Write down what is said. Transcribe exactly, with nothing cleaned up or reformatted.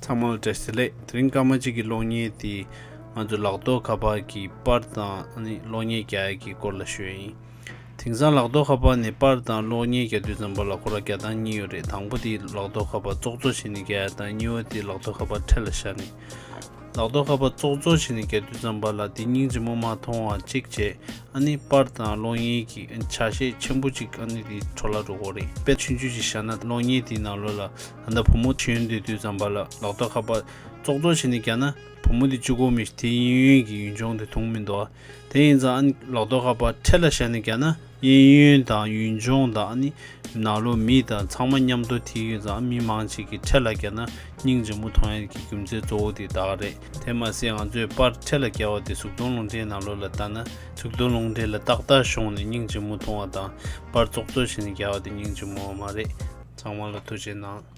ཚང་མ་ལ་བཀྲ་ཤིས་བདེ་ལེགས། དེ་རིང་སྐར་མ་གཅིག་གི་གློག་བརྙན་དེ་ང་ཚོ་ལག་ཐོག་ཁ་པར་གྱི་པར་དང་ཨ་ནི་གློག་བརྙན་རྒྱག་ཡག་གི་སྐོར་ལ་ཞུ་ཡ་ཡིན། དེང་སང་ལག་ཐོག་ཁ་པར་ནས་པར་དང་གློག་བརྙན་རྒྱག་དུས་ཙམ་པ་ལ་ཁོ་རང་རྒྱག་སྟངས་གཉིས་ཡོད་རེད། དང་པོ་དེ་ལག་ཐོག་ཁ་པར་ཙོག་ཙོག་བྱས་ནས་རྒྱག་ཡ་དང་། གཉིས་པ་དེ་ལག་ཐོག་ཁ་པར་ཁྲལ་ལ་བཞག་ནས། ལག་ཐོག་ཁ་པར་ཙོག་ཙོག་བྱས་ནས་རྒྱག་དུས་ཙམ་པ་ལ་དེ་སྙིང་རྗེ་མོ་མ་མཐོང་བ་གཅིག་བྱས། ཨ་ནི་པར་དང་གློག་བརྙན་གྱི་ཆ་ཤས་ཆེན་པོ་གཅིག་ཨ་ནི་དེ་འཕྲོ་བརླག་འགྲོ་གི་རེད། དཔེ་ཆུང་ཆུང་ཞིག་བཞག་ན་གློག་བརྙན་དེའི་ནང་ལོགས་ལ་ད་ལྟ་བུ་མོ་ཞིག་ཡོང་སྡོད་དུས་ཙམ་པ་ལ་ལག་ཐོག་ཁ་པར་ཙོག་ཙོག་བྱས་ནས་རྒྱག་ན་བུ་མོ་དེ་གཅིག་པོ་མི་དེ་གཡས་གཡོན་གྱི་ཡུལ་ལྗོངས་དེ་མཐོང་མི་འདུག་ཨ། དེ་ཡིན་ཙང་ཨ་ནི་ལག་ཐོག་ཁ་པར་ཁྲལ་ལ་བཞག་ནས་རྒྱག་ན་གཡས་གཡོན་དང་ཡུལ་ལྗོངས་དང་ཨ་ནི་ནང་ལོགས་མི་དང་ཚང་མ་མཉམ་དུ་དེ་ཡོད་ཙང་། མི་མང་ཞིག་གིས་ཁྲལ་ལ་བརྒྱབ་ན་སྙིང་རྗེ་མོ་མཐོང་ཡག་གི་རྒྱུ་མཚན་གཙོ་བོ་དེ་ད་ག་རེད། དེ་མ་ཟད་ང་ཚོས་པར་ཁྲལ་ལ་བརྒྱབ་པ་དེ་གཟུགས་མཐོང་རླུང་འཕྲིན་ནང་ལོགས་ལ་བལྟས་ན། གཟུགས་མཐོང་རླུང་འཕྲིན་ལ་ཏག་ཏག་ཤོང་ནས་སྙིང་རྗེ་མོ་མཐོང་བ་དང་། པར་ཙོག་ཙོག་བྱས་ནས་བརྒྱབ་པ་དེ་སྙིང་རྗེ་མོ་མ་རེད། ཚང་མ་ལ་ཐུགས་རྗེ་གནང་།